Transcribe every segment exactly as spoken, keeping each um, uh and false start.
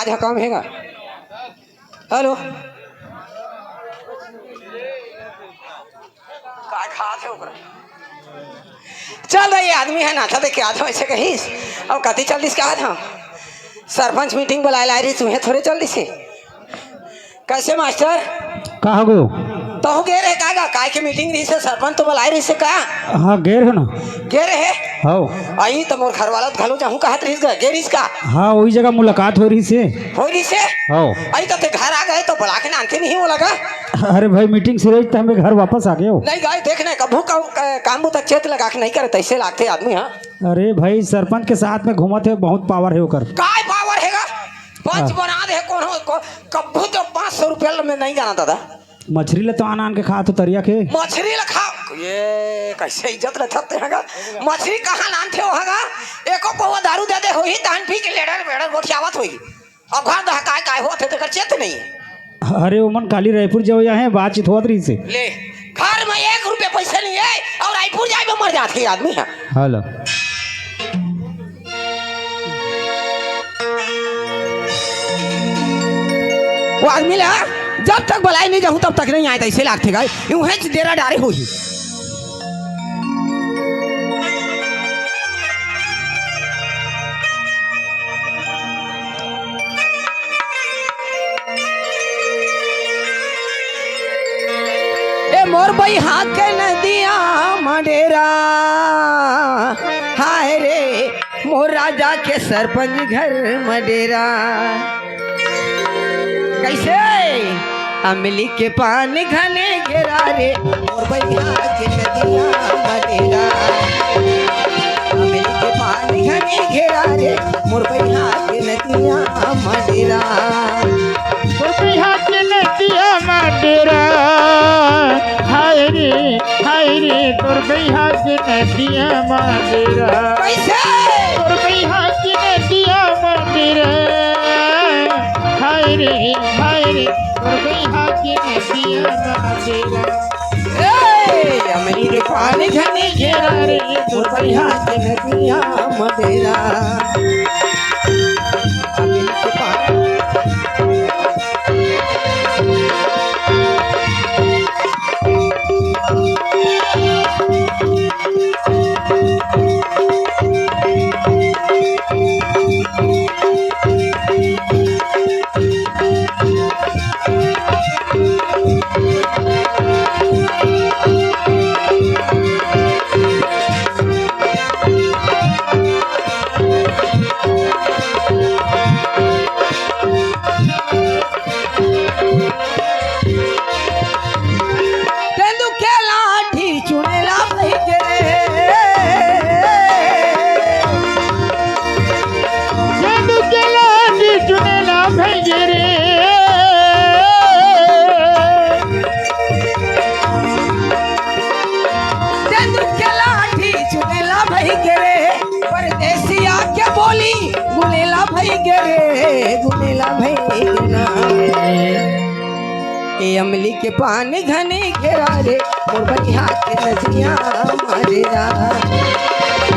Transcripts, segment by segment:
आज काम हे गा। हेलो। का खात हे ओकरा? चल रही आदमी हे, नाथा देख के आत हँव, अइसे कहिस। अब कति चल दिस का आत हँव? सरपंच मीटिंग बुलाए लाए रहिस, तुहें थोरे चल दिस हे। कइसे मास्टर? का हो गयो? तहूँ गे रहे का गा? काय के मीटिंग रहिस हे, सरपंच तो बुलाए रहिस हे का? हाँ, गे रहेंव ना। गे रहे? हव। अई त मोर घर वाला त घलो जाहूँ कहत रहिस गा, गे रहिस का? हाँ, ओही जगह मुलाकात होय रहिस हे। होय रहिस हे? हव। अई त तें घर आ गे त बुला के लानते नहीं ओला गा? अरे भाई, मीटिंग सिराइस त मैं घर वापस आ गेंव। नहीं गा, देख ना, कभू का, का, काम बुता चेत लगा के नहीं करे, तइसे लागथे आदमी, हाँ। अरे भाई, सरपंच के साथ में घूमत हे, बहुत पावर हे ओकर। काय पावर हे गा? पंच हाँ। बना दे हे कोनो, को-, कभू तो पाँच सौ रुपया ल मैं नहीं जाना दादा। मछरी ल तो आन आन के खात हो तरिया के। मछरी ल खा, ये कइसे इज्जत रखत हे गा? मछरी कहाँ लानथे ओ हा गा? एको पौवा दारू दे दे होही, तहन पी के लेड़र बेड़र गोठियावत होही। अब घर दहकाय काय होत हे, तेकर चेत नहीं हे। अरे, ओमन काली रायपुर जावइया हे, बातचीत होत रहिस हे। ले, घर में एक रुपया पइसा नहीं हे अउ रायपुर जाए में मर जाथे आदमी ह। हेलो। वो आदमी ला जब तक बुलाए नहीं जाहूँ, तब तक नहीं आए, तइसे लागथे गा। यूं हे डेरा डारे होही। ए मोर बइहा के नदिया म डेरा, हाय रे, मोर राजा के सरपंच घर म डेरा। कइसे? अमली के पान घने घेरा रे, मोर बइहा के नदिया म डेरा। अमली के पान घने घेरा रे, मोर बइहा के नदिया म डेरा। तोर बइहा के नदिया म डेरा, हाय रे, हाय रे, तोर बइहा के नदिया म डेरा। कइसे? तोर बइहा के नदिया म डेरा, हाय रे, हाय रे, तोर बइहा के नदिया म डेरा। ए, अमली के पान घने घेरा रे, तोर बइहा के नदिया म डेरा। अमली के पान तेंदू के लाठी चुड़ैला भई गे रे। तेंदू के लाठी चुड़ैला भई गे रे। तेंदू के लाठी चुड़ैला भई गे रे। परदेसिया के बोली गुलेला भई गे रे, गुलेला भई गे ना। ए अमली के पान घने घेरा रे, मोर बइहा के नदिया म डेरा।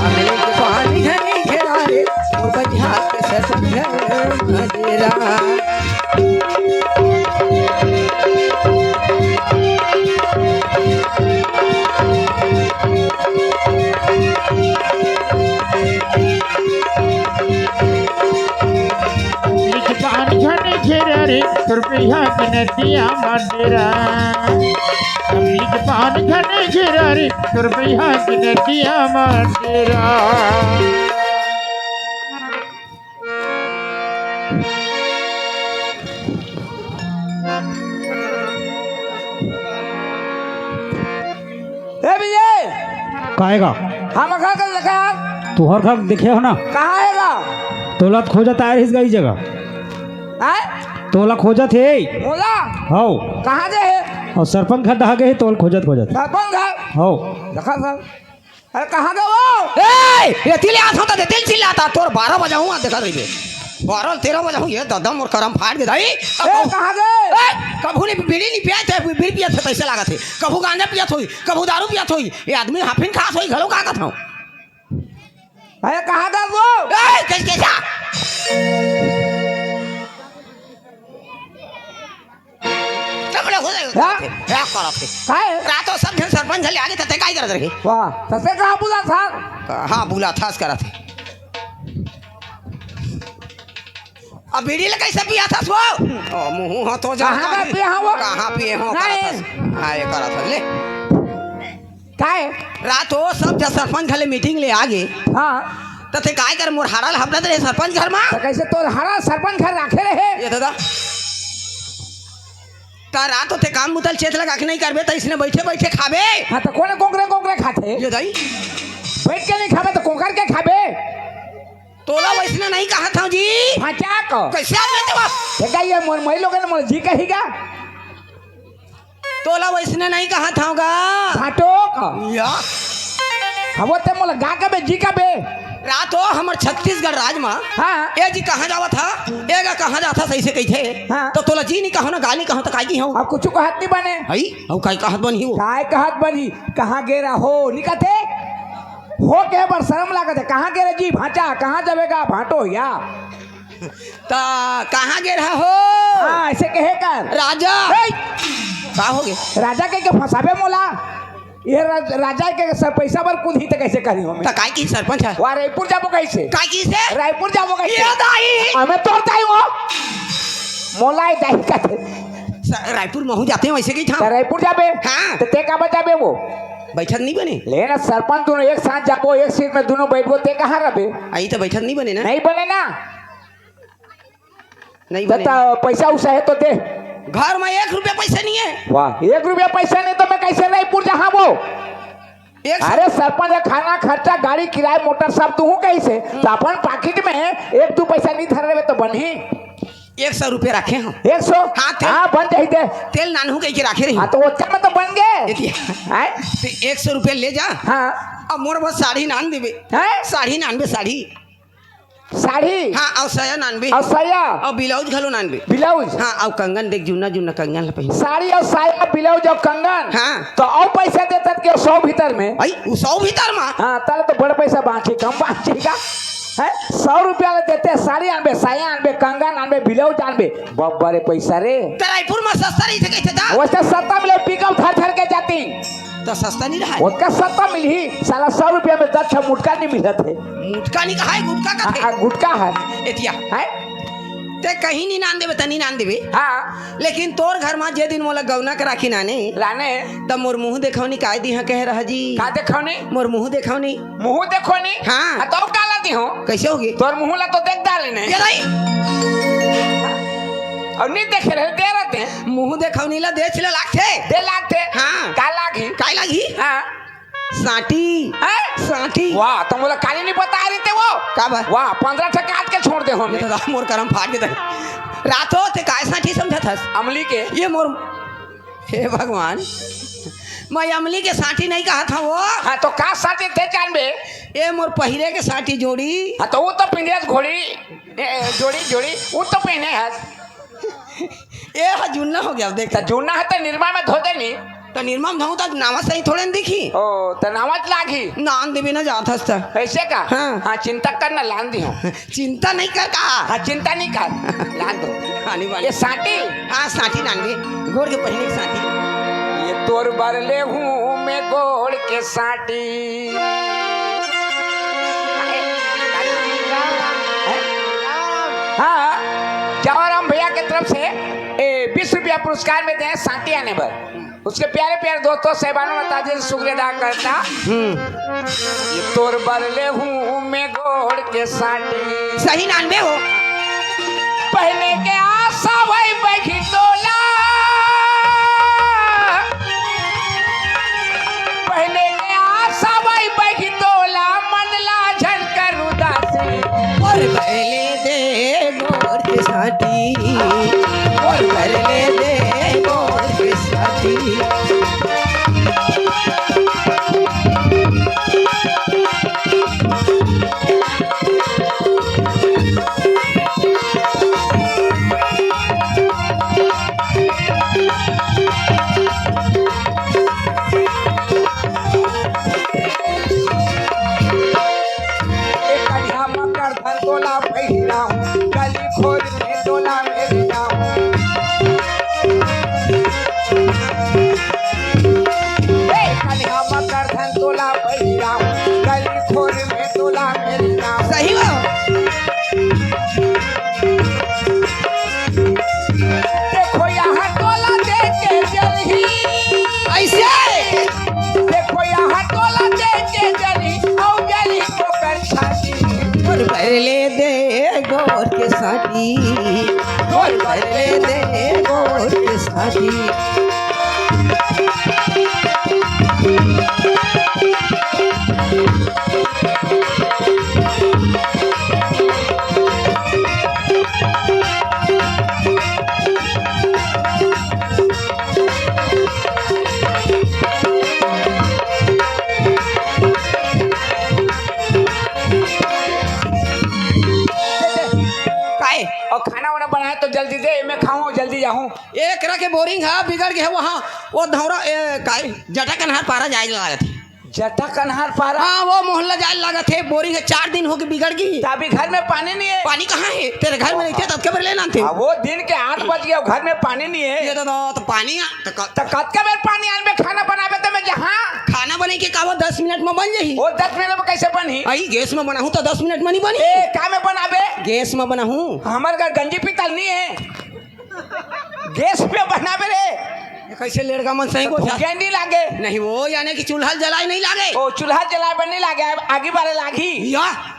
अमली के पान घने घेरा रे, मोर बइहा के सतघर म डेरा। अमली के पान घने घेरा रे, तोर बइहा के नदिया म डेरा। अमली के पान घने घेरा रे, तोर बइहा के नदिया म डेरा। ए विजय, काय गा? हमर घर के देखा यार। तुहर घर देखे हो ना? कहाँ हे गा? तोला त खोजत आए रहिस गा ई जगह। आय? तोला खोजत हे। मोला? हव। कहाँ दे हे? अउ सरपंच घर दहा गे हे, तोला खोजत खोजत। सरपंच घर? हव। देखा सर। अरे कहाँ गे वो? ए, एती ले आत हँव त एती ले चिल्लात हस, तोर बारह बजाहूँ, देखत रहिबे। बारह तेरह बजाहूँ, ये ददा मोर करम फाट गे दाई। ए, कहाँ गे? ए, कभू ले बीड़ी नहीं पियाथे, बीड़ी पियाथे, तइसे लागत हे। कभू गांजा पियाथे, कभू दारू पियाथे। ये आदमी हाफिन खास होही घलो का कथंव। अरे कहाँ गे वो? ए, कैसे, कैसा? हाँ? का करत हे? काय? रातो सब झन सरपंच ले आगे, त तैं काय करत रहे? वाह, त तैं कहाँ बुलाथस? हाँ, बुलाथस करत हे। अब बीड़ी ल कइसे पियाथस वो? ओ, मुँह ह तो जा कहाँ का पिए हँव वो? कहाँ पिए हँव नहीं। करत हस? हाँ, ये करत हस, ले। काय? रातो सब झन सरपंच घर ले मीटिंग ले आगे। हाँ। त तैं काय कर मोर हारा ल हपटत रहे सरपंच घर मा? त कइसे तोर हारा सरपंच घर राखे रहे? ये दादा। त रातो तैं काम बुता ल चेत लगा के नइ करबे, त इसने बइठे बइठे खाबे। हाँ, त कोन कोकरे कोकरे खाथे? ये दाई। बइठ के नइ खाबे, त कोकर के खाबे? तोला वइसने नइ कहत हँव जी। हाँ, का कहो? कइसे आदमी तैं वो? देखा, ये मोर मई लोगन मोर जी कही गा। तोला वइसने नइ कहत हँव गा। भाटो का। या। हवो तैं मोला गा कबे, जी कबे। रातो हमर छत्तीसगढ़ राज मा। हाँ। ए जी कहाँ जावत हस? ए गा कहाँ जाथस? अइसे कहिथे। हाँ। त तोला जी नइ कहँव ना, गा नइ कहँव, त काय कहिहँव? अब कुछु कहत नइ बने। हई, अउ काय कहत बनही वो? काय कहत बनही? कहाँ गे रहो? नइ कहिथे? हो कहे बर सरम लागत हे। कहाँ गे रहे जी भाँचा? कहाँ जाबे गा भाटो या? त कहाँ गे रहा हो? हाँ, अइसे कहे कर। राजा। ए! का होगे? राजा कहिके फँसाबे मोला। ये रा-, राजा के सर पइसा बर कूदही त कइसे करिहूँ मैं? त काय कहिस सरपंच ह? वाह, रायपुर जाबो कहिसे? काय कहिसे? रायपुर जाबो कहिसे? ये दाई! हमें तोर दाई वो। मोला ये दाई कथे। स-, रायपुर महूँ जाथँव अइसे कहिथँव। त रायपुर जाबे? हाँ। त तैं काबर जाबे वो? बइठक नइ बने? ले ना सरपंच, दूनों एक साथ जाबो, एक सीट में दूनों बइठबो, तैं कहाँ रहबे? अई त बइठक नइ बने ना? नइ बने ना। नइ बने। त पइसा उसा हे त दे। घर म एक रुपया पइसा नइ हे। वाह, एक रुपया पइसा नइ हे त मैं कइसे रायपुर जाहूँ वो? एक सौ अरे सरपंच, खाना खर्चा, गाड़ी किराया, मोटर सब तुहूँ कहिसे। हम्म। त अपन पाकिट में एक दू पइसा नइ धरे रहे त बनही। एक सौ रुपया राखे हँव। एक सौ? हाँ, तेल। हाँ, बन जाही दे। तेल नानहूँ कहिके राखे रहे हँव। हाँ, त ओतका में त बन गे। एती। हैं? त एक सौ रुपया ले जा। हाँ। अब मोर बर साड़ी नान देबे। हैं? साड़ी नानबे, साड़ी। साड़ी। हाँ, अउ साया नानबे। अउ साया। अउ ब्लाउज घलो नानबे। ब्लाउज। हाँ, अउ कंगन देख, जुन्ना जुन्ना कंगन ल पहिन। साड़ी अउ साया, ब्लाउज अउ कंगन। हाँ। त अउ पइसा देथस के सौ भीतर में? अई, वो सौ भीतर मा? हाँ, तले तो बड़ पइसा बाँचही, कम बाँचही का? हैं? सौ रुपया ल देथे, साड़ी आनबे, साया आनबे, कंगन आनबे, ब्लाउज आनबे। बब्बा रे पइसा रे। त रायपुर मा सस्ता रहिथे कहिथे त? वइसे सस्ता मिले, पिकअप धर धर के जातिन। त सस्ता नइ रहय? ओतका सस्ता मिलही, साला सौ रुपया में दस ठा मुटका नइ मिलत हे। मुटका नइ कहय, गुटका कथे। हाँ, गुटका हे। एतिया। हैं? तैं कहीं नइ नान देबे, त नइ नान देबे। हाँ। लेकिन तोर घर मा जे दिन मोला गौना करा के लाने, लाने। त मोर मुँह देखौनी काय दिहा कहे रहा जी। का देखौनी? मोर मुँह देखौनी। मुँह देखौनी? हाँ। हाँ, त काला दिहूँ। कइसे होगे? तोर मुँह ला तो देख डारेन। ये रही। अउ नइ देखे रहे, दे रहे। मुँह देखौनी ला देख ले लागथे। दे लागथे। हाँ। का लागही? काय लागही? हाँ। साँटी। हैं? साँटी। वाह, त मोला काली नइ बताय रहिते वो। का बात? वाह, पंद्रह ठे काट के छोड़ देहूँ। ये त मोर करम फाट गे। रातो तैं काय साँटी समझत हस? अमली के। ये मोर, हे भगवान, मैं अमली के साँटी नइ कहत हँव वो। हाँ, त का साँटी तैं जानबे? ये मोर पहिरे के साँटी जोड़ी। हाँ, त वो तो पिंधे हस घोड़ी। ए, जोड़ी, जोड़ी, वो तो पहिने हस। ये ह जुन्ना होगे, अब देख। त जुन्ना हे त निरमा में धो दे नी। त निरमा में धोहूँ त नावा सही थोड़े न दिखही। ओ, त नावा च लागही। नान देबे न जाथस त। अइसे का? हाँ। हाँ, चिंता कर ना, लान दिहूँ। चिंता नइ कर का? हाँ, चिंता नइ कर। लान दो। आने वाले। ये साँटी? हाँ, साँटी लानबे। गोड़ के पहिने के साँटी। ये तोर बर लेहूँ मैं गोड़ के साँटी। हाँ, जवाराम भैया के तरफ से, ए, बीस रुपया पुरस्कार में दे साँटी आने बर। उसके प्यारे प्यारे दोस्तों, साहिबानों, मैं ताजे से शुक्रिया अदा करता। हम्म। ये तोर बर लेहूँ मैं गोड़ के साँटी। सही नानबे हो। पहिने के आस आवय बहिनी तोला। पहिने के आस आवय बहिनी तोला, मन ला झन कर उदासी। मोर बर ले दे गोड़ के साँटी, मोर बर ले दे गोड़ के साँटी। एक करिया मकर धन तोला पहिराऊं, गली खोर में तोला मेरे जाऊं। कर ले दे गोर के शादी। काय? अउ खाना वाना बनाए तो जल्दी दे, मैं खाऊं, जल्दी जाऊं। एकरा के बोरिंग ह बिगड़ गे हे, वहाँ वो धौरा, ए, काय? जटा कन्हार पारा जाए लागत हे। जटा कन्हार पारा? हाँ, वो मोहल्ला जाए लागत हे, बोरिंग ह, चार दिन हो गे बिगड़ गे। त अभी घर में पानी नहीं है। पानी कहाँ है? तेरे घर में नहीं थे, तब के बेर लेना थे। हाँ, वो दिन के आठ बज गया, घर में पानी नहीं है। ये तो, तो, तो पानी आ, तो क- त कतका बेर पानी आनबे, खाना बनाबे त मैं जहाँ। खाना बने के का वो दस मिनट में बन जाही? वो दस मिनट में कैसे बनही? आई गैस में बनाहूँ तो दस मिनट में नहीं बनी। ए, का में बनाबे? गैस में बनाहूँ। हमर घर गंजी पीतल नहीं है। गैस पे बनाबे रे। ये कैसे लड़का मन सही को भूखे नहीं लागे। नहीं, वो यानी कि चूल्हा जलाए नहीं लागे। ओ, चूल्हा जलाए पर नहीं लागे, आगी बारे लागी। या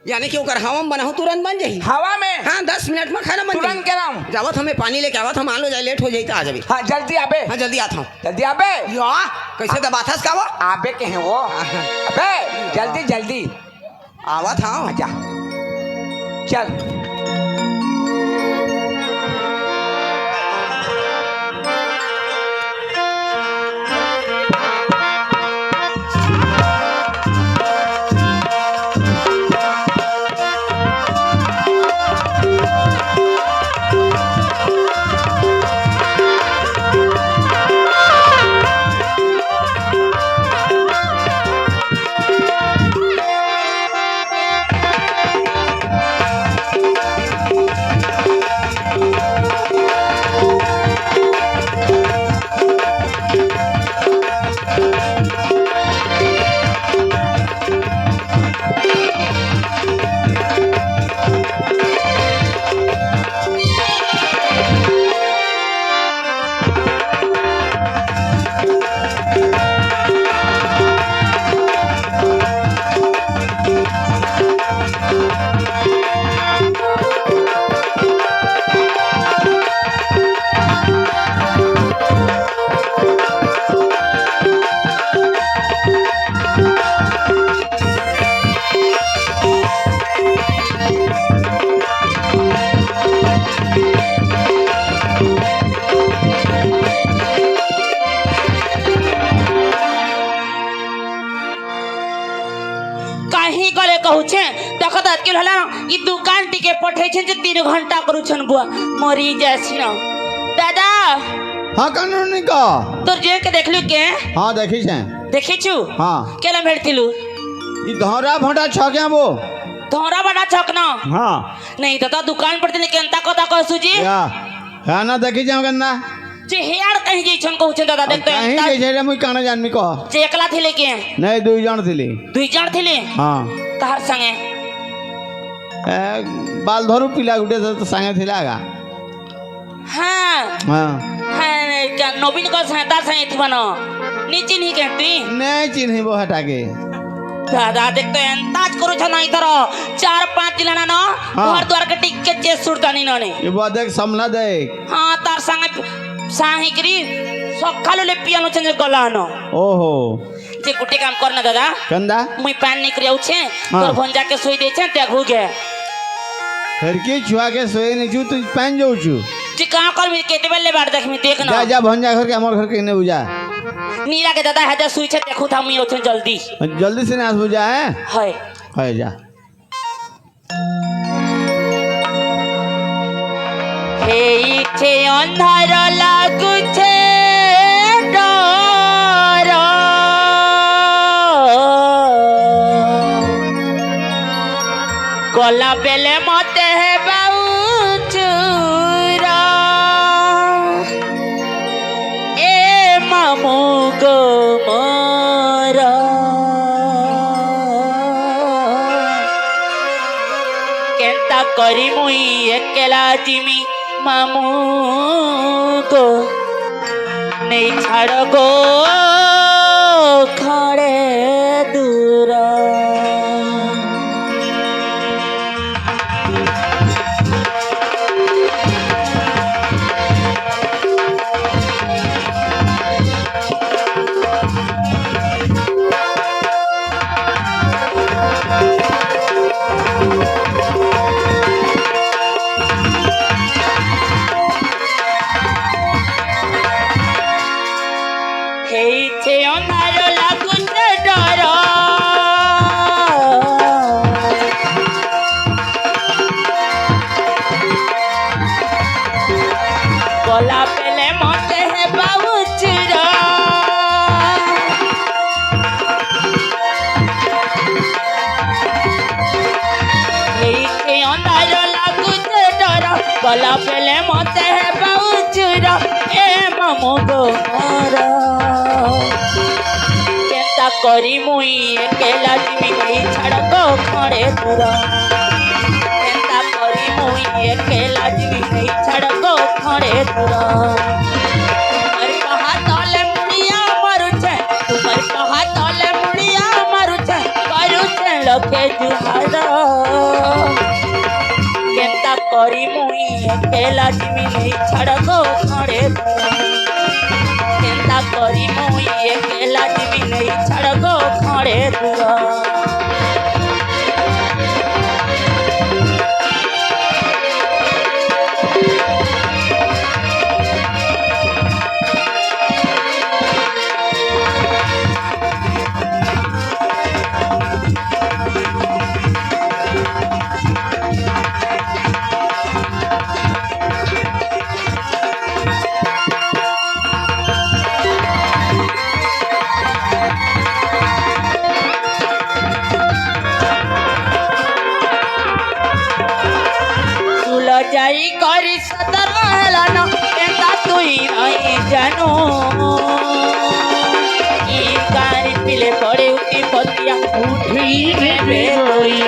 यानी कि ओकर हवा में बनाहूँ, तुरंत बन जाही। हवा में? हाँ, दस मिनट में खाना बन तुरंत जाही। के नाम। जावत हमें पानी लेके आवत, हम आलो जाए, लेट हो जाई त आ जाबे। हाँ, जल्दी आबे। हाँ, जल्दी आत हूँ। जल्दी आबे। या, कैसे दबाथस का वो? आबे के हैं वो। हाँ। अबे, जल्दी, जल्दी। आवत हूँ। आजा। चल। काहे करे कहूछे, देखत अतके हला ई दुकान टिके पठेछे जे तीन घंटा करूछन बुआ, मरी जासी न। दादा। हाँ, कानूनी का? तोर जेठ के देखलू के? हाँ, देखी छे। देखी छु? हाँ। केला भेटथिलू? ई धौरा भंटा छक्या वो। धौरा भंटा छक न? हाँ। नहीं दादा, दुकान पर तने केंता कथा कहसु जी? या। हाँ ना, देखी जाओ गन्ना। जे हेयार कहीं जइछन कहू छन दादा, देख तो कहीं एकला जइछे रे, मुई काना जानमी कह। जे एकला थिले के? नहीं, दुई जन थिले। दुई जन थिले? हाँ। तहर संगे? ए, बाल धरू पीला गुटे से तो संगे थिला गा। हाँ। हाँ। हाँ, क्या नवीन को संगे, तार संगे थी बनो। नी चिन्ही के तुई? नहीं चिन्ही वो हटा के। दादा, देख तो अंदाज करू छन इधर। चार पांच जिला ना न, हाँ। घर द्वार के टिक के चेस सुरतानी नने। ये बात देख, समला देख। हाँ, तार संगे साहिकरी सखालू ले पियानो छन गलानो। ओहो। जे गुटे काम कर ना दादा। कंदा? मुई पान निकरी आऊ छे, हाँ। तोर भंजा के सोई दे छे, देखू गे। हर की छुआ के सोई नहीं छु, तू पान जाऊ छु। जे कहाँ कर मी केते बेले बार देख मी देख ना। जा, जा, भंजा घर के, हमर घर के ने बुझा। नीला के दादा है जा सोई छे, देखू था मुई उठूं जल्दी। जल्दी से नास बुझा है। है। है जा। ହେଇଛେ ଅନ୍ଧାର ଲାଗୁଛେ ଡର। ଗଲା ବେଲେ ମତେ ହେବା ଉଚୁର। ଏ ମାମୁଁ ଗୋ ମୋର। କେନ୍ତା କରି ମୁଇଁ ଏକେଲା ଯିମି ମାମୁଁ ଗୋ, ନେଇ ଛାଡ଼ ଗୋ ଖଡ଼େ ଦୂର। ला पेले मते हे बाबू चुरा। लेके अंधार लागू ते डर। गला पेले मते हे बाबू चुरा। ए मामू गो मोर। केंता करी मुई एकेला जिमी नहीं छड़गो खड़े दूर। केंता करी मुई एकेला जिमी नहीं छड़गो खड़े दूर। तुम्हारी कहा तले मुड़िया मारुछे, तुम्हारी कहा तले मुड़िया मारुछे, करुछे लखे जुहार। केंता करी मुई एकेला जिमी नहीं छड़गो खड़े दूर। केंता करी मुई एकेला जिमी नहीं छड़गो खड़े दूर। तू लो जाई करी सतर हेला न, केंता तू ही नहीं जानू। ई गारी पीले पड़े उठी पतिया, उठी में बेगोई।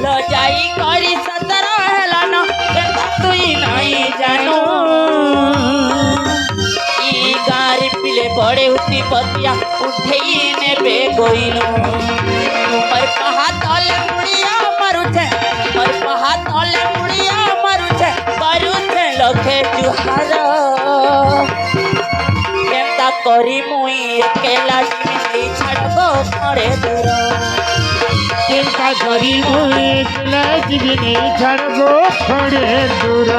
लो जाई करी सतर हेला न, केंता तू ही नहीं जानू। ई गारी पीले पड़े उठी पतिया, उठई ने बेगोइलू। पर पहा तले मुड़िया मारुछे, पर पहा तले मुड़िया मारुछे, मारुछे लखे जुहार। केंता करी मुई एकेला जिमी छड़गो खड़े दूर। केंता करी मुई एकेला जिमी छड़गो खड़े दूर।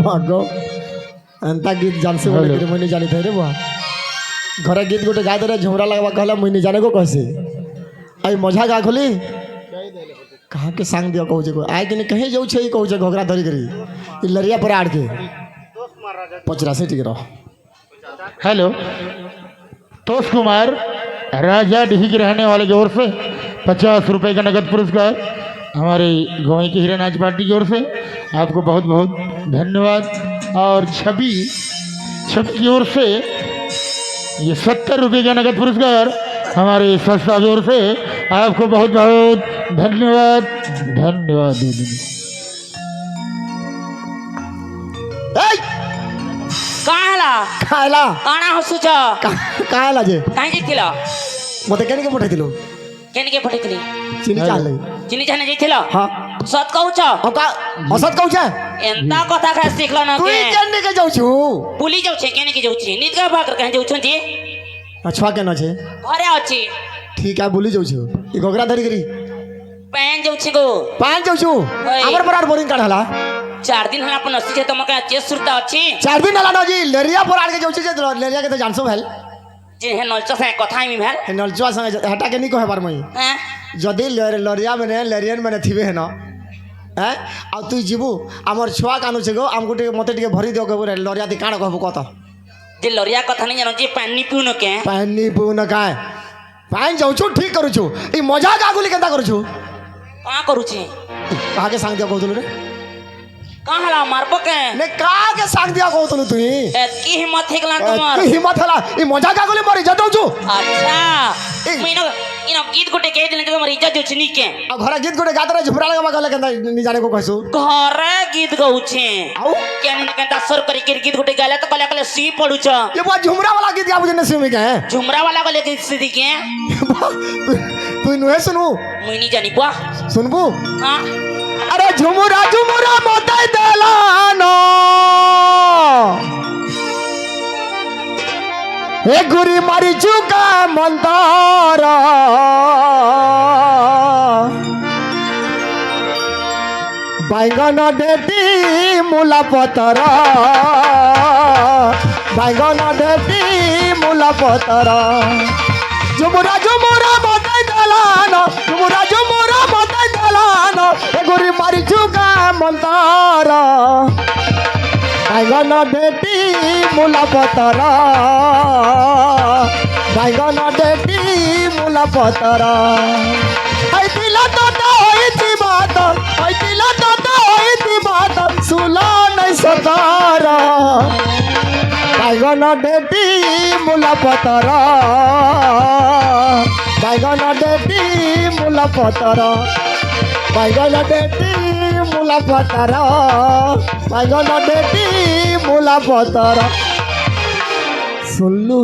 भागो। अंता गीत जानसे बोले हेलो। कि मुई नहीं जानी थे रे बुआ। घरे गीत गोटे गाय दे रे, झुमरा लगवा कहला, मुई नहीं जाने को कैसे। आई मजा गा खोली। कहाँ के सांग दिया कहू जे को। आए कि नहीं कहीं जाऊ छे, कहू जे घोघरा धरी करी। ई लरिया पर आड़ के। पचरा से ठीक रहो। हेलो। तोष कुमार राजा डीह के रहने वाले की ओर से पचास रुपए का नगद पुरस्कार, हमारे गोई की हिरन नाच पार्टी की ओर से आपको बहुत बहुत धन्यवाद। और छवि, छवि की ओर से ये सत्तर रुपए का नगद पुरस्कार हमारे संस्था की ओर से आपको बहुत बहुत धन्यवाद। धन्यवाद दीदी। ए! काहला? काहला? काना हो सुझा? का-, काहला जे? काहे जे खिला? मते केने के पठाई दिलो? केने के पठाई दिली? चीनी चाह ले। चीनी चाह नहीं खिला? हाँ। सत कहू छ? ओ का, असत कहू छ? एंता कथा खाय सिखला न तू के। केने के जाऊ छु? पुली जाऊ छे, केने के जाऊ छे? नित का भाकर कहे जाऊ छु जी? आ छुआ केना छे? घरे अछि। ठीक है, बोली जाऊ छु। ई घोघरा धरी करी। पान जाऊ छु गो। पान जाऊ छु? ओए। हमर बरार बोरिंग काढ़ हला। चार दिन हला अपन अस्सी छे, तमका चेस सुरता अछि। चार दिन हला न जी, लेरिया पर आड़ के जाऊ छु जे लेरिया के तो जानसो भेल। जे हे नलचो से कथा ही भेल। हे नलचो से हटा के नहीं कहे बार मई। हैं? जदि लर-, लरिया में ने, लेरियन में ने थिबे है न। हैं? अब तू जीबू, हमर छुआ कानू छे गो, हमको टिके, मते टिके भरी दियो के बोले, लरिया दी काढ़ कहबू कत। जे लरिया कथा नहीं जानो, जे पानी पीऊ न के। पानी पीऊ न काय? पानी जाऊ छु, ठीक करू छु। ई मजाक आगुली केंता करू छु? कहाँ करू छी? कहाँ के सांग दिया कहू रे? कहाँ ला मारबो के? ने का के साग दिया को तनु तुही? एतकी हिम्मत हे के ला तुम्हर? एतकी हिम्मत हला, ई मजाक आ गोली, मोर इज्जत दउचू। अच्छा। ए। मैं इनो, इनो गीत गोटे कह दिले तो तुम्हर इज्जत दउचू नी के। अब घरा गीत गोटे गात रहे, झुमरा लगा गले के अंदर नी जाने को कहसु। घरे गीत गउचे। आउ? क्या नी के दस सौ रुपये के गीत गोटे गाले तो कले कले सी पड़ू छ। ये बात झुमरा वाला गीत गा बुझे नसीब में क्या है? झुमरा वाला को लेके सीधी के? तू, तू नुहे सुनू। मुई नी जानी बुआ। सुनबू? हाँ। अरे झुमुरा झुमुरा मताई देलानो। ए गुरी मारी चुका मंतारा। बाइगन डेटी मुला पतर, बाइगन डेटी मुला पतर। झुमुरा झुमुरा बताई दलान, झुमुरा झुमुरा बताई दलान, ए गोरी मारी चुका मंतर। बाइगन डेटी मुला पतर, बाइगन डेटी मुला पतर। है दिला तो होई थी बात, है दिला तो होई थी बात, सुला नहीं सतारा। बाइगन डेटी मुला पतर, बाइगन डेटी मुला पतर, बाइगन डेटी मुला पतर, बाइगन डेटी मुला पतर। सुनलू?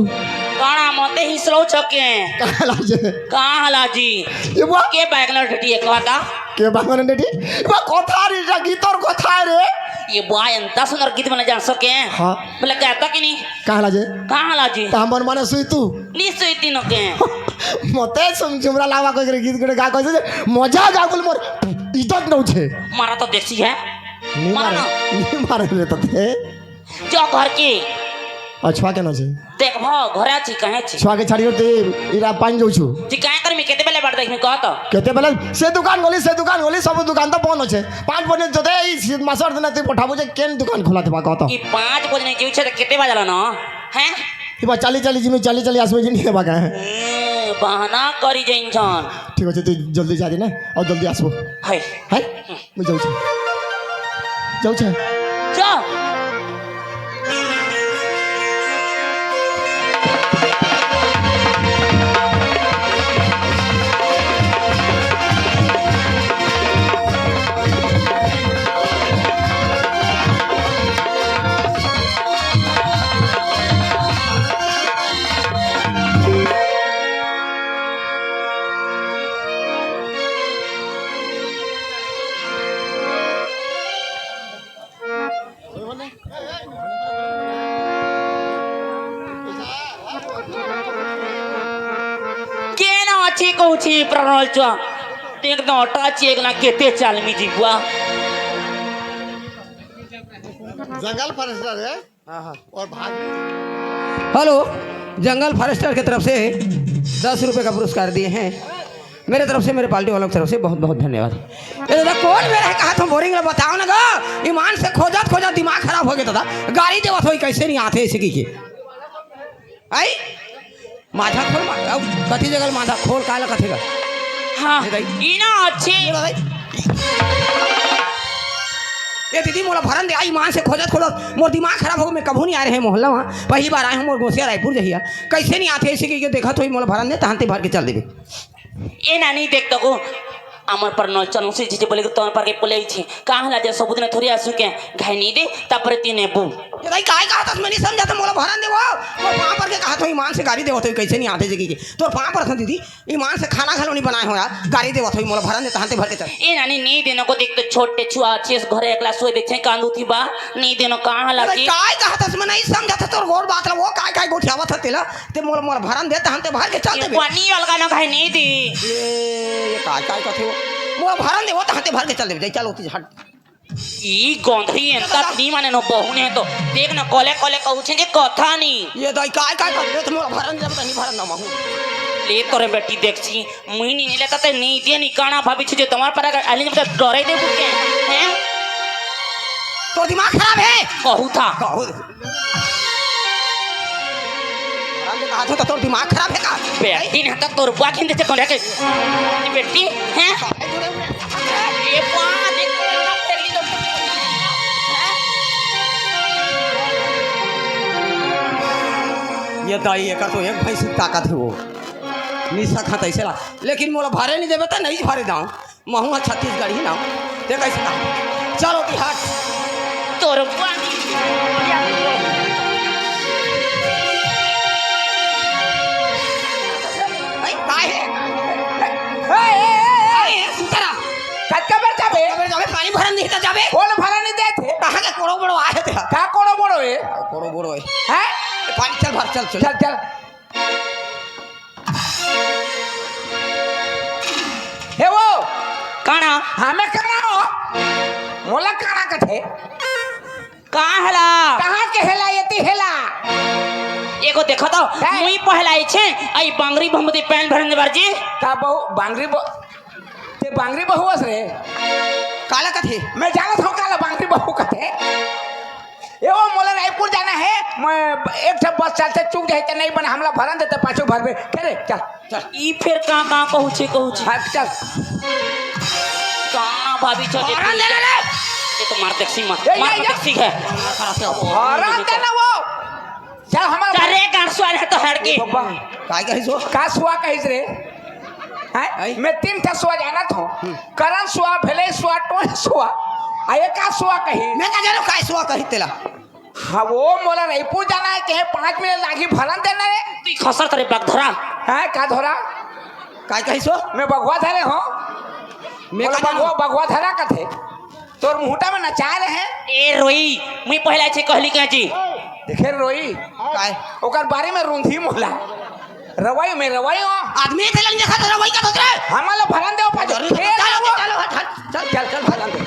काना मते हिसलो छके। काला जे। काला जी। ये बुआ। के बाइगन डेटी एक कहता? के बाइगन डेटी? ये बुआ कथा रे, जा गीतर कथा रे। ये बुआ एंता सुंदर गीत बने जान सके। हाँ। बोले कहता कि नहीं? काला जे। काला जी। ता हमर माने सुई तू। नी सुई तीनों के। मते सुन झुमरा लावा कोई गीत गड़े गा कोई से मजा गा कुल मोर इज्जत नउ छे। मारा तो देसी है। नी मारा मारे, ना। नी मारे रे तते। जो घर की। आ छुआ केना छे? देखबो, घरे छी, कहे छी। छुआ के छाड़ियो ते इरा पानी जाउ छु। जी, काहे कर मी केते बेले बाट देख मी कह तो? केते बेले? से दुकान गोली, से दुकान गोली, सब दुकान तो बंद छे। पाँच बजे जोते ई मासर दिन ते पठाबो जे केन दुकान खोला देबा कह तो? ई पाँच बजे नहीं जीव छे, तो केते बजला न? हैं? ई बा चाली चाली जिमी, चाली चाली आसमे जिनी हेबा का है? ए, बहाना करी जइन छन। ठीक है, तू जल्दी जा दे ना, और जल्दी आसबो। है। है? मैं जाऊँ छे। जाऊँ छे। जा। केना अछि कहू छी प्रणाल च, देख न अटा चेक ना केते चालमी जीवा। जंगल फॉरेस्टर है। हाँ, हाँ। और भाग। हेलो, जंगल फॉरेस्टर की तरफ से दस रुपए का पुरस्कार दिए हैं। मेरे तरफ से, मेरे पार्टी वालों की तरफ से बहुत बहुत धन्यवाद। ए दादा, कौन मेरा है कहा था बोरिंग ला बताओ ना गा। ईमान से खोजत खोजत दिमाग खराब हो गया दादा। गाड़ी देवत होई कैसे नहीं आते ऐसे की के। आई? माझा खोल, मा-, अब कथी जगह माझा खोल, काला कथी का? हाँ, ये दाई। ई ना अच्छे। ये दाई। ए दीदी, मोला भरन दे, आई ईमान से खोजत खोजत मोर दिमाग खराब हो गया, मैं कभू नहीं आए रहे मोहल्ला वहाँ, पहली बार आए हूँ, मोर गोसिया रायपुर जहिया, कैसे नहीं आते ऐसे की के देखत होई, मोला भरन दे, तहन ते भर के चल देबे। ए नानी, देख तो को, अमर पर नल चनु से जे बोले तो पर के बोले छी, कहाँ ला जा सबुत ने थोड़ी आसू के, घाई नहीं दे, तब पर तीन बू। ये दाई, काय कहा था, मैं नहीं समझा था, मोला भरन दे वो। तोर पाँव पर के कहा तो ईमान से गाड़ी देवत होई, कैसे नहीं आते जगी के। तोर पाँव पर था दीदी, ईमान से खाना घलो नहीं बनाए हो यार, गाड़ी देवत होई, मोला भरन दे, तहन ते भर के चल। ए नानी, नहीं देना को देख तो छोटे छुआ अच्छे से घरे एकला सोए दे छे, कांदू थी बा, नहीं देना कहाँ ला अरे के। काय कहा था, मैं नहीं समझा था, तोर गोर बात ला, वो काय काय गोठियावत था तेला। ते मोला, मोला भरन दे, तहन ते भर के चल ये देबे। पानी अलगा ना खाए नहीं दे। ये, ये काय, काय कथे वो? मोला भरन दे, वो तहन ते भर के चल देबे। जाई, चल, ओती हट। ई गोंधरी एंता नी माने न बहुने तो। देख न, कोले, कोले कहू छे जे कथा नी। ये दाई, काय, काय कथे? ते मोला भरन दे, तहन भरन ना महू। ले तोरे बेटी देख छी, मुई नी लेता ते नी दे नी काना भाभी छे जे तुम्हार पर अगर आली जब डरे दे बुके। हैं? तोर दिमाग खराब है। कहू था। कहू। राम जी, कहा था, तोर दिमाग खराब है का? बेटी ने तो तोर बुआ खिन देते कोने के। बेटी, हैं? ये बुआ, देख, तेरी तो ये दाई, एकर तो एक भैंसी ताकत हे वो। निशा खा तैसे ला। लेकिन मोला भरे नहीं देबे त नहीं भरे दाऊं। महूं ह छत्तीसगढ़ी ना। ते कैसे कहा? चलो ती हट। तोर बुआ। ऐ, काय हे? ए, ए, ए, ए, सुतरा। कतका बेर जाबे? कतका बेर जाबे? पानी भरन नहीं त जाबे। कोन भरन नहीं देथे? कहाँ के कोड़ो बड़ो आए थे? का कोड़ो बड़ो हे? कोड़ो बड़ो हे। हैं? पानी चल भर, चल, चल। चल, चल। हे वो। काना? हमें काना हो? मोला काना कथे? का हला? कहाँ के हेला, एती हेला? एगो देखो तो, हैं? मुई पहला इछे, आई बांगरी भमती पैन भरन बर जी। का बहु, बांगरी ब-, ते बांगरी बहू अस रे? काला कथे? मैं जानत हूँ काला बांगरी बहू कथे। ए वो मोला रायपुर जाना हे, मैं एक ठो बस चलते चूक जाए त नहीं बने, हमला भरन देते पाछू भरबे। के रे, चल, चल। ई फेर का, का कहू छे, कहू छे? हाँ, चल। काना भाभी चल, हॉर्न दे ले रे। ये तो मार देखसी मत, ए, मार ये, ये। देखसी है। हॉर्न दे ना वो। चल, हमारा चल रे, गांड सुआ रहे तो हड़ के। ए बाबा। काय कहिस वो? का सुआ कहिस रे? हैं? आई? मैं तीन ठा सुआ जानत हूँ। हम्म। करन सुआ, भेले सुआ, टोन सुआ। आ ये का सुआ कही? मैं का जानू काय सुआ कही तेला? हाँ, वो मोला रायपुर जाना हे, कहे पाँच मिनट लागी, भरन देना रे। तू खसर तरे बगधरा। हैं, का धोरा? काय कहिस वो? मैं बघवा धरे हूँ। मैं मोला का जानू? बघवा, बघवा धरा कथे। तोर मुहटा में नचाए रहे। ए रोई, मुई पहला छे कहली का जी। देखे रोई, काय? ओकर बारे में रुंधी मोला। रवाई में रवाई हो। आदमी थे लंजा खा रवाई का धोतरे। हमला भरन देव पाछू। जरूर फेर चलो, आओ। चलो, हट, हट, चल, चल, चल, भरन दे।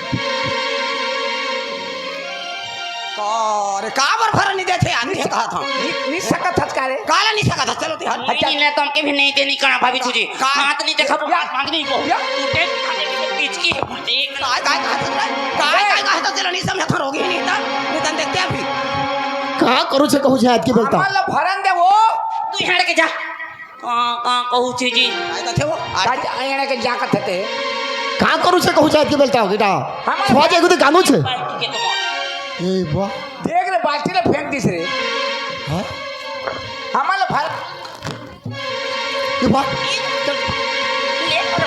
का रे, का बर भरन नहीं देथे? आदमी कहा था। नि, नि सकत हत का रे? काला नहीं सकत हत, चलो ती हट। अच्छा। नहीं, नहीं, तुमके भी नहीं देनी कना भाभी तुझे। का? हाथ नहीं देखा, या। हाथ मांग नहीं को। या। तू देख, खाने की पिचकी है, देख। काय, काय, काय, काय, काय, काय, काय, चलो, नहीं समझा था, रोगी नहीं था, नहीं तन देखते अभी। कहाँ करू छे, कहू छे, आज की बोलता। हमला भरन दे वो। तू यहाँ के जा। कहाँ, कहाँ कहू छे जी? काय कथे वो? आज यहाँ के जा कथे ते। कहाँ करू छे, कहू छे, आज की बोलता हो, बेटा। हमला छोड़ दे, कुछ कानू छे। बाल्टी के तुम। ए, वाह। देख रे, बाल्टी ले फेंक दिस रे। हाँ? हमला भर ये बात। ये पर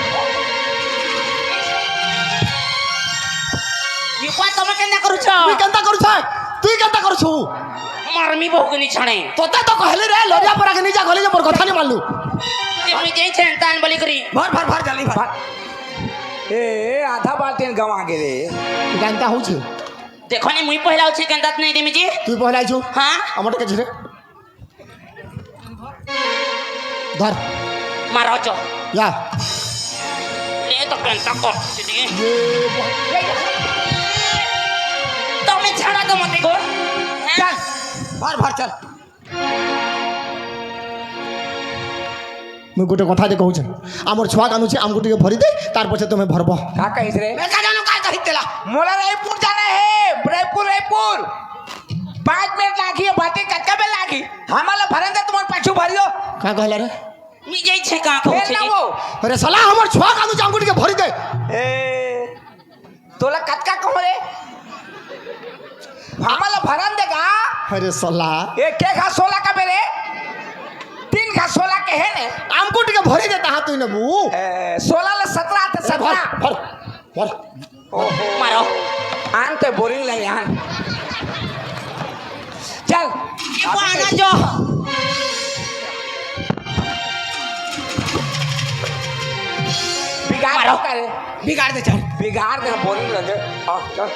ये पर तुम केंदा करू छो? मैं केंदा करू छो? तू ही केंदा करू छो? मरमी बहू के नहीं छाने। तोते तो कहले रे, लोरिया पर आके नीचा खोले जे मोर कथा नहीं मानलू। ते मैं जे छे तान बलि करी। भर, भर, भर, जल्दी भर। भर। ए, आधा बाल्टी गंवा गेले। जानता हूँ छे। देखो नहीं, मुई पहला उछे केंदा नहीं दे मुझे। तू पहला छो? हाँ। अमट के छे। धर। मारो चो। या। ले तो पेंटा कर। ये तो मैं छाड़ा तो मत को। चल। भर, भर, चल। मुई गोटे कथा जे कहूँ छे, आमर छुआ कानू छे, आमगुटी के भरी दे, तार पछे तुम्हें भरबो। का कहिस रे? मैं का जानू का कहिस तेला? मोला रायपुर जाना हे, रायपुर, रायपुर। पाँच मिनट लागी, बाटे कतका बेर लागी? हमला भरन दे, तुम्हार पाछू भरियो। का कहला रे? मी जाई छे का कहू फेर छे ना जी? वो। अरे साला, हमर छुआ कानू छे, आमगुटी के भरी दे। ए, तोला कतका कहूं रे? हमला भरन दे गा। अरे साला। ए, के खा सोला का बेरे? तीन खा सोला के हे ने? आमगुटी के भरी देता हाँ तू ने बू। ए, सोला ले सतरा आते, भर, सतरा। भर, भर। ओहो। मारो। आन ते बोरिंग ले आन। चल। ये को आना जो। बिगाड़ मारो। दे करे। बिगाड़ दे चल। बिगाड़ दे बोरिंग लगे। हाँ, चल।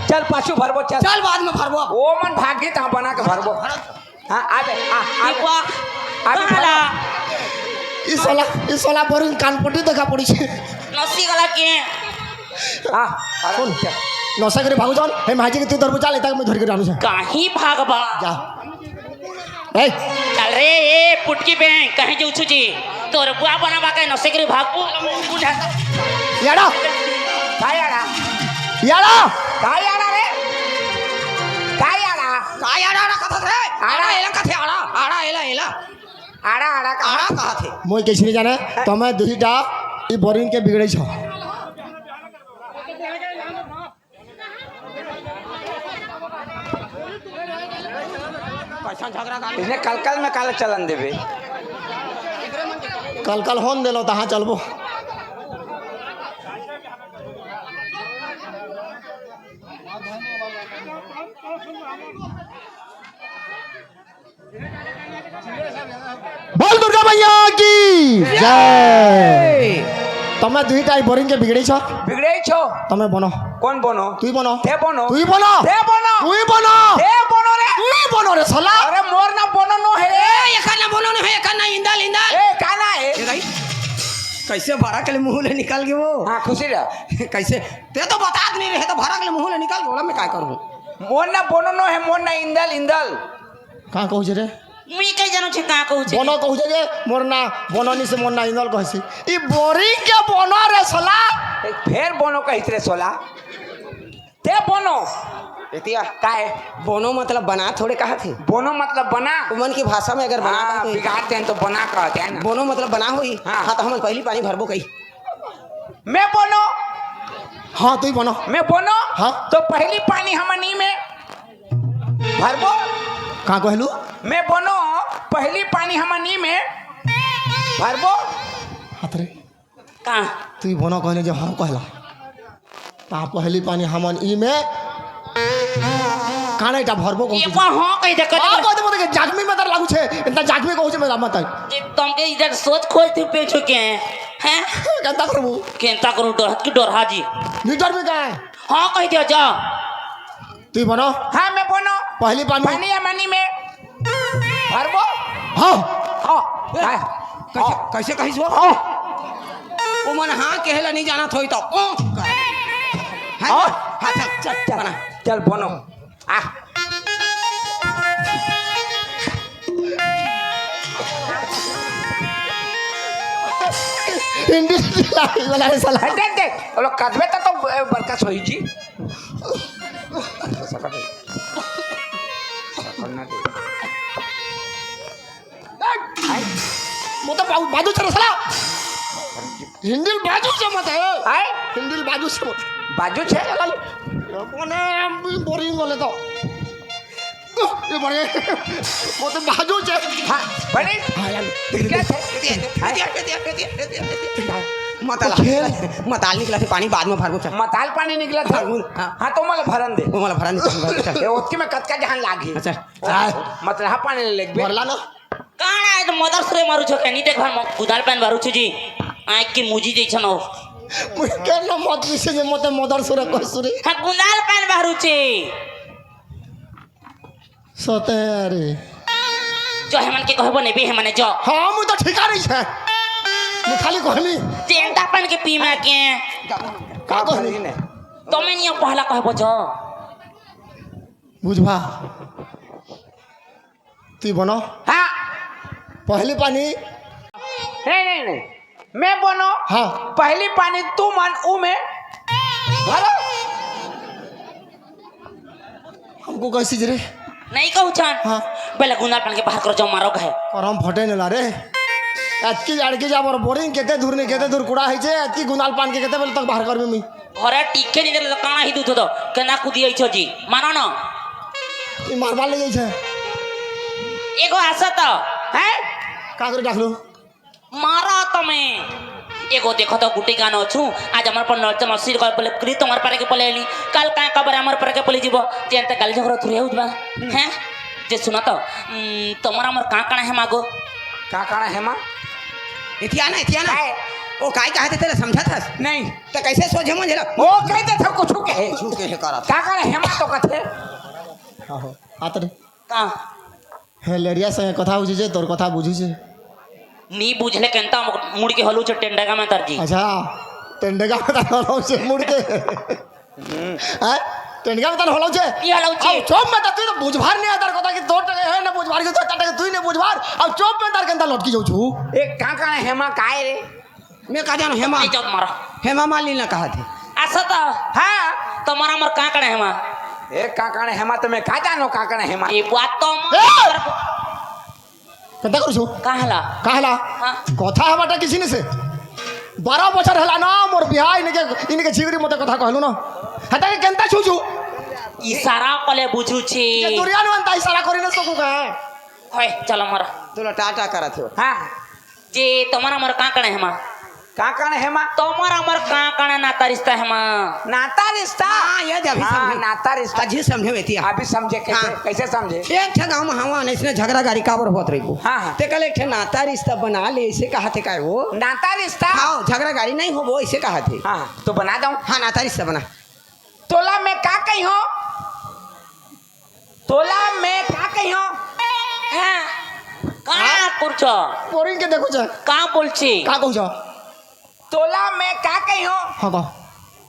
चल पाछू भरबो, चल। चल बाद में भरबो। ओ मन भागी त बना के भरबो। हाँ, आ बे, आ, आ बे। दीपा, आ बे, कहाँ ला? ई साला, ई साला बरुन कानपट्टी देखा पड़ी छे। नसी गला के? हाँ, आराम सुन, से। नसा करे भागो जाओ, हे माजी के तू दरबो चाल, तक मैं धर के डालू छे। काहे भागबा? जा। ए। चल रे, ए, पुटकी बैंक, कहीं जो उछू जी। तोर बुआ बनाबा के नसे करे भागबू, बुझा। याड़ा। का याड़ा? याड़ा। का याड़ा रे? का याड़ा? का याड़ा, आड़ा कथा रे? आड़ा। आड़ा एला कथे, आड़ा, आड़ा एला, एला। आड़ा, आड़ा का? आड़ा कहा थे। मोय कइसे नहीं जाने, तमे दुही टा ई बोरिंग के बिगड़े छो। इसने कल कल में काला चलन देबे। कल कल होन देलो, तहाँ चलबो। बोल दुर्गा मैया की जय। तमे दुईटा बोरिंग के बिगड़े छो। बिगड़े छो। तमे बनो। कोन बनो? तुई बनो। ते बनो। तुई बनो। ते बनो। तुई बनो। ते बनो रे। तुई बनो रे साला। अरे मोर ना बनो नो हे रे। ए, एखर ना बनो नो हे, एखर ना इंदल, इंदल। ए, का ना हे? ए भाई, कैसे भरा के मुंह ले निकल गए वो? हाँ, खुशी रह। कैसे? ते तो बतात नहीं रहे, तो भरा के मुंह ले निकल गए, बोला मैं का करूँ? मोर ना बनो नो हे, मोर ना इंदल, इंदल। का कहू छे रे? मुई कई जानू छे का कहू छे? बनो कहू छे जे, मोर ना बनो नी से मोर ना इंदल कहसी। ई बोरिंग के बनो रे सोला। ए, फेर बनो कहित रे सोला। ते बनो। एतिया। काहे? बनो मतलब बना थोड़े कहा थे। बनो मतलब बना। उमन की भाषा में अगर बना हाँ, कहते हैं। बिगाड़ देन तो बना कहते हैं ना। बनो मतलब बना होई। हाँ। हाँ, तो हम पहली पानी भरबो कही। मैं बनो। हाँ, तू ही बनो। मैं बनो। हाँ। तो पहली पानी हमनी में भरबो। कहाँ कहलू? मैं बनो, पहली पानी हमनी में भरबो। हाथ रे। का? तू ही बनो कहले जो हाँ कहला। ता पहली पानी हमन ई में काने टा भरबो कहू ये छे। को हाँ कह दे, कह दे। हाँ, कह दे, मतलब कि जागमी में तर लागू छे। इतना जागमी कहू छे, मैं मत आई। जे तुमके इधर सोच खोज तू पे चुके हैं, हैं? केंता करबू? केंता करू डर की डर हाजी। लीटर में का है? हाँ कह दिया जा। तू बनो। हाँ, मैं बनो। पहली पानी। पानी या मनी में। भरबो? हाँ। हाँ। ए, हाँ। कैसे, कैसे कहिस वो? हाँ। वो मन हाँ कहेला नहीं जाना थोई तो। ओ। हाँ। हाँ, चल, चल, चल। बना। चल, बनो। आ। हिंदी वाला रे साला। हट, हट, हट। वो लोग कदबे तो, तो, ए, बड़का सोई जी। सकल। सकल ना दे। मोर तो बाजू, बाजू छे रे साला। हिंडिल बाजू छे मत है। आय? हिंडिल बाजू छे मत। बाजू छे? चल। अपने बोरिंग बोले तो। ये बड़े। मोर तो बाजू छे। हाँ, बड़े। हाँ, यार। क्या छे? मताल। खेल। मताल निकला थे पानी बाद में भरबो छे। मताल पानी निकला था। हाँ। हाँ, तो मला भरन दे। वो मला भरन दे, भरन दे। ये ओतकी में कतका जहान लागी। अच्छा। हाँ। मतलब हाँ पानी ले लेबे। भरला ना। काना है तो मदर सुरे मारू छो के? नी देख भर म-, गुदाल पान भरू छो जी। आँख की मुजी जैसन हो। मुझे कहना मत पीछे जे मते मदर सुरे को सुरे। हाँ, गुदाल पान भरू छे। सते अरे। जो हेमन के कहबो नहीं बे, हेमने जो। हाँ, मुझे तो ठिका नहीं है। मैं खाली कहनी। जेंदा पान के पीमा के। का कहनी? तो मैं नहीं पहला कहबो जो। बुझबा। तू बनो। हाँ। पहली पानी। नहीं, नहीं, नहीं। मैं बनो। हाँ। पहली पानी तू मन ऊ में भरो। हमको कैसी रे? नहीं कहू छन। हाँ। पहले गुंदाल पान के बाहर करो, जो मारो है। और हम फटे न ला रे। अतकी लड़की जा बर बोरिंग केते दूर नहीं, केते दूर कुड़ा है जे, अतकी गुंदाल पान के केते पहले तक बाहर कर में। घरे टिके नहीं देले, काना ही दूध दो, केना कूदी आई छो जी, मारो न। ई मार मार ले जाई छे। एगो आसा तो, हैं? का करे डाकलो? मारा तमे। एगो देखो तो गुटी गानो छु, आज हमर पर नलचम सिर कर पले, करी तुम्हार पर के पले ली, कल का कबर हमर पर के पले जीवो, तेन ते गल झगड़ो थुरे उजबा, हैं? जे सुना तो, उम, तुम्हारा हमर का काना हेमा गो? का काना हेमा? इतिया ना, इतिया ना। काय? ओ काय कहते तेरे समझा था? नहीं। तो कैसे सोझे मुझे ला? ओ कहते था कुछ कहे। कुछ कहे करत। का काना हेमा तो कथे? आहो, आत रे। का? हे लेरिया संगे कथा बुझी छे, तोर कथा बुझी छे। नी बुझले केंता मुड़ के हलू छे टेंडगा में तर जी। अच्छा, टेंडगा में तर हलू छे मुड़ के। हैं? टेंडगा में तर हलू छे? ई हलू छे। अब चुप में तर, तू तो बुझभार नहीं आता कथा की तोर टके है ना बुझभार की तोर टके तू ही नहीं बुझभार। अब चुप में तर केंता लटकी जाऊ छू। एक का का हेमा काय रे? मैं का जानो हेमा। नहीं जाओ तुम्हारा। हेमा मालिनी ना कहा थे। ऐसा तो। हाँ। तुम्हारा हमर का करे हेमा? ए, का करे हेमा तो मैं का जानो का करे हेमा? ये बात तो ए! केंता करू छो? कहला। कहला? हाँ। कथा हमाटा किसी ने से। बारह बछर हला ना मोर बिहाय, इनके, इनके झिगरी मते कथा कहलू ना। हटा के केंता छू छू? इशारा कले बुझुछी। ये दुरिया नु अंता इशारा करी न सकू का? होय, चलो मरा। तोला टाटा करत हो। हाँ। जे तोमर अमर का कणे हेमा? का कणे हेमा? तोमर अमर का कणे नाता रिश्ता हेमा? नाता रिश्ता? हाँ, ये दे अभी हाँ, समझे। नाता रिश्ता। अजी समझे बेटिया। अभी समझे कैसे, हाँ। कैसे समझे? एक ठे गाँव में हवा नहीं, इसने झगड़ा गाड़ी काबर होत रही को। हाँ, हाँ। ते कल एक ठे नाता रिश्ता बना ले, इसे कहा थे काय वो? नाता रिश्ता? हाँ, झगड़ा गाड़ी नहीं हो वो, इसे कहा थे। हाँ, तो बना दऊं। हाँ, नाता रिश्ता बना। तोला मैं का कही हो? तोला मैं का कही हो? हाँ। का हाँ? कुछ? पोरिन के देखो जा। का बोलछी? का कहू जा? तोला मैं का कही हो? हाँ, का?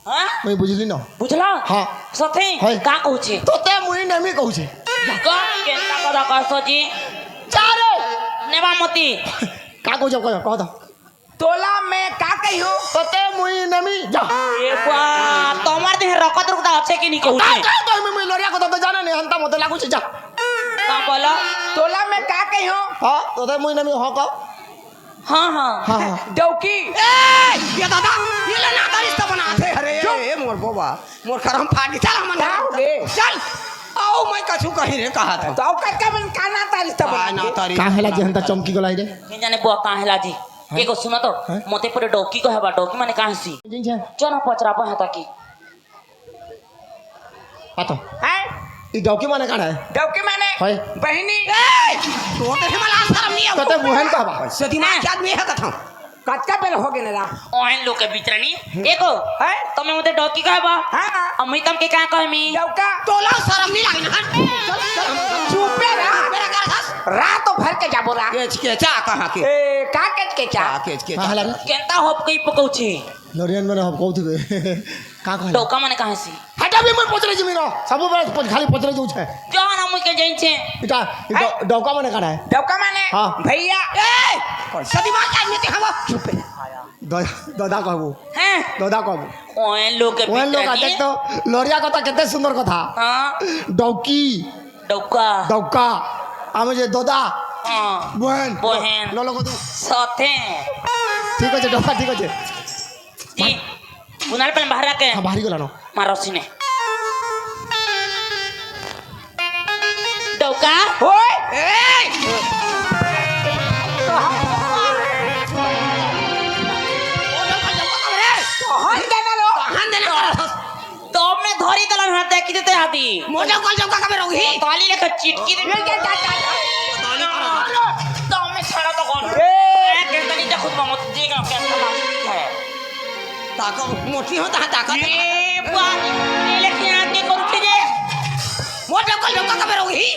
हाँ? मैं बुझली ना। बुझला? हाँ। सथे? है। का कहू छे? तो ते मुई नमी कहू छे। का केंता कदा कहसो जी? जा रे। नेवा मती। का कहू जा, कह, कह दो। तोला मैं का कहियो? तोते मुई नमी जा। ए बा, तोमर देह रकत रुकता अच्छे की नहीं कहू का छे? का तो मैं, मैं लोरिया को तो जाना नहीं, हंता मोते लागू छे जा। का बोलो? तोला मैं का कहियो? हाँ, तोते मुई नमी हो का? हाँ, हाँ। हाँ, हाँ। डौकी। ए, ये दादा, ये ले ना तारीफ तो बनाते। अरे, चुप। ए, मोर बोबा, मोर करम फाटी, चल हमन का हो गे? चल। आओ, मैं कछु कहीं रे कहा था। तो आओ, कतका बन का ना तारीफ तो बनाते? ना तारीफ। का हेला जी हंता चमकी गोलाई रे? नहीं जाने बुआ का हेला जी। हैं? एगो सुना तो, हैं? मोते पूरे डौकी को है बा, डौकी माने कहाँ सी? जिन छे। जो ना पचरा पा हता की। आ तो। हैं? ई डौकी माने काढ़ा है? डौकी माने है। बहिनी। ए! तो ते हमला शर्म नहीं है। तो ते बहन का बा? सती माँ के आदमी है कथा। कतका बेर हो गेले रा? ओहन लोग के बीच रहनी। एगो, हैं? तमे मोते डौकी कहे बा? हाँ। अम्मी तम के का कहे मी? डौका। तोला शर्म नहीं लागे ना? चुपे रहा। मेरा घर धस। रात तो भर के जाबो रा। केच केचा कहाँ के? ए, का केच केचा? का केच केचा? हाँ, लगा। केंता होप कई पकौछी? लोरियन मने होप कौथी बे। का कहला? डौका माने कहाँ सी? हटा भी मैं पोचरे जमीन हो। सब बड़ा पोच-, खाली पोचरे जो छे। जो ना मुझे जैन छे। इटा, इटा हैं? डौका माने काढ़ा है? डौका माने? हाँ। भैया। ए! कौन सा दिमाग का आदमी थे हम? चुप है। द-, दादा कहबो। हैं? दादा कहबो। ओए लोग के ओए लोग, पिताजी। देख तो, लोरिया कथा केते सुंदर कथा। हाँ। डौकी। डौका। डौका। आमे जे दादा। हाँ। बहन। बहन। लो, लो को दो। सथे। ठीक है, डौका, ठीक है। जी। कुनाल पहले बाहर रखे। हाँ, बाहरी को लानो। मारो सीने। डौका। ओए! ए! कहां देना लो? कहां देना लो? तो मैं धोरी दलन हाथ देखी देते हाथी। मोजा कल जौका कबे रही? ताली लेकर चिटकी दे। ये क्या, क्या, क्या, क्या? तो मैं छड़ा तो कौन? ए! ए, कहता नहीं, जा खुद मामू, देख लो, क्या है। ताको मोटी होता है, ताकत। ए, बा, ये लेके आके करू के जे। मोटे को लोग का बेरो ही।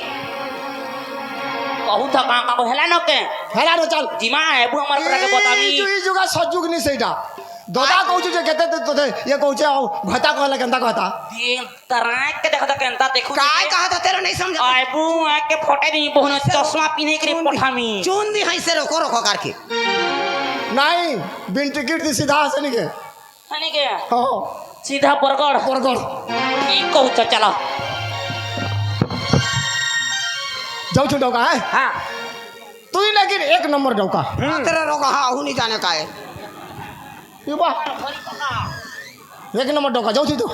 कहू था कहाँ का को हेला न के? हेला न चल। दिमाग है, वो हमारे तरह के ए, पता नहीं। जो ये जुगा सजुग नहीं सही था। दोदा आय। कहू जे कहते थे, तो थे, ये कहू जे आओ, भता कहला, गंदा कहता। ये तराक के देखा था, गंदा देखो काय जी। कहा था, तेरा नहीं समझा। आय, वो आके फोटे नहीं, बहुना चश्मा पीने के लिए चुन दी, पठामी। चुन दी है इसे रोको, रोको करके। नहीं, बिन टिकट दी सीधा हंसने के। हनी के? हाँ। सीधा बरगढ़। बरगढ़। ई कहू त चला। जाऊ छु डौका है? हाँ। तू ही लेकिन एक नंबर डौका। हम्म। तेरा रोका, हाँ, हूँ नहीं जाने का है। ये बा। एक नंबर डौका, जाऊ छु तू।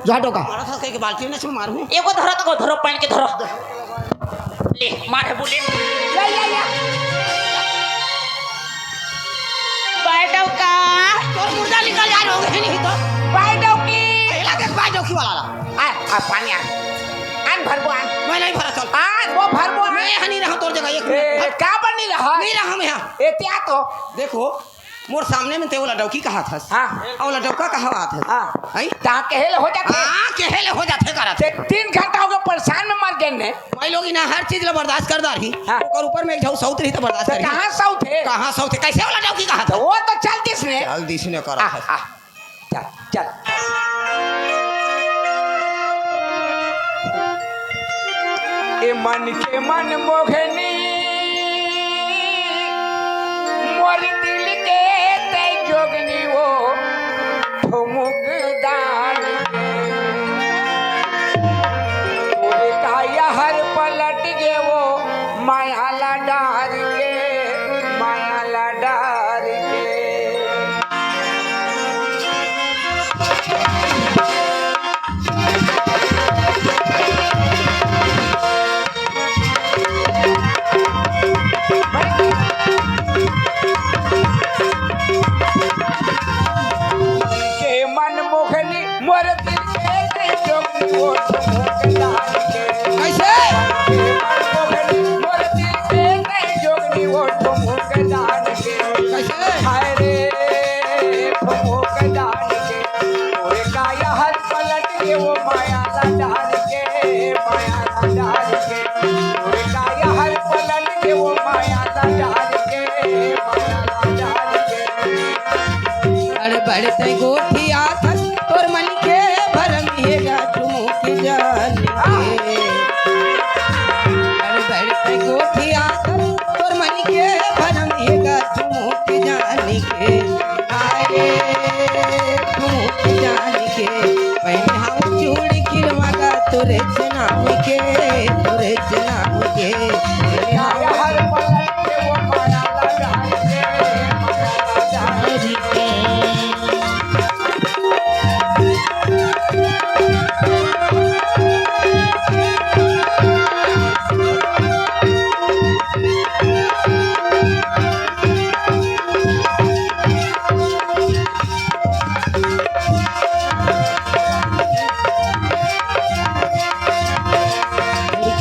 जा डौका। मारा था कहीं के बाल्टी में से मारू। एगो धरो तो धरो, पानी के धरो। ले, मारे बोले। या, या, या। बाय डौका। तोर मुर्दा निकल जा रहे होंगे, नहीं तो। बाय डौकी। पहला देख, बाय डौकी वाला ला। आ, आ, पानी आ। आन भरबो आन। मैं नहीं भरा, चल। आन, वो भरबो आन। मैं यहाँ नहीं रहा तोर जगह, एक ए, मिनट। का पर नहीं रहा? नहीं रहा मैं यहाँ। ए, त्या तो। देखो, मोर सामने में ते ओला डौकी कहात हस। हाँ। अउ ओला डौका कहात हस। हाँ। हैं? ता कहे ले हो जाथे। हाँ, कहे ले हो जाथे करत। ते तीन घंटा हो गया परेशान में मर गए ने। मैं लोग इना हर चीज ला बर्दाश्त कर डारही। हाँ। ओकर ऊपर में एक झौ सौत रही तो बर्दाश्त तो करही। कहाँ सौत है? कहाँ सौत है? कैसे ओला डौकी कहात हस? वो तो चल दिस ने। चल दिस ने करत आ, हस। आ। चल, चल। ए मन के मन मोहनी, मोर दिल के तै जोगनी वो ठुमुक डाल के। तोरे काया हर पलट गे वो माया ला डार के, माया ला डार के। अरे तैं गोठियाथस तोर मन के भरम हे गा ठुमुक जान के। अरे बड़े तैं गोठियाथस तोर मन के भरम हे गा ठुमुक जान के। आए ठुमुक जान के। पहने हम चूड़ी खिलवा गा तोरे नाम के, तोरे नाम के। पहने हम हर पलक के वो माया लगा के, माया लगा के।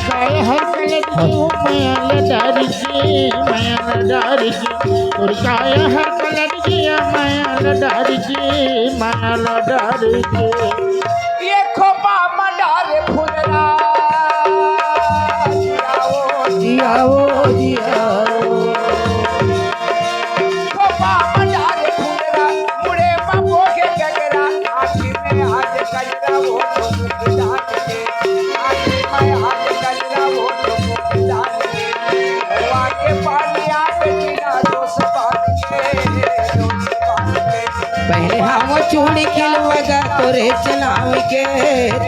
काय हर कलर की हो माया ला डारी के, माया ला डारी के। तोर काय हर कलर की हो माया ला डारी के, माया ला डारी के। ये खोपा मा डारे फुलरा, जियाओ, जियाओ, जियाओ। खोपा मा डारे फुलरा, मुड़े मा बोगे गजरा, आँखी में आज कजरा वो ठुमुक जान के, आँखी में आज कजरा वो ठुमुक जान के। गोवा के पानी आके बिना जोश बांध के, जोश बांध के। पहने हम चूड़ी खिलवा गा तोरे नाम के,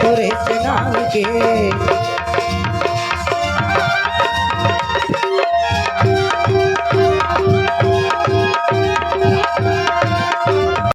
तोरे नाम के।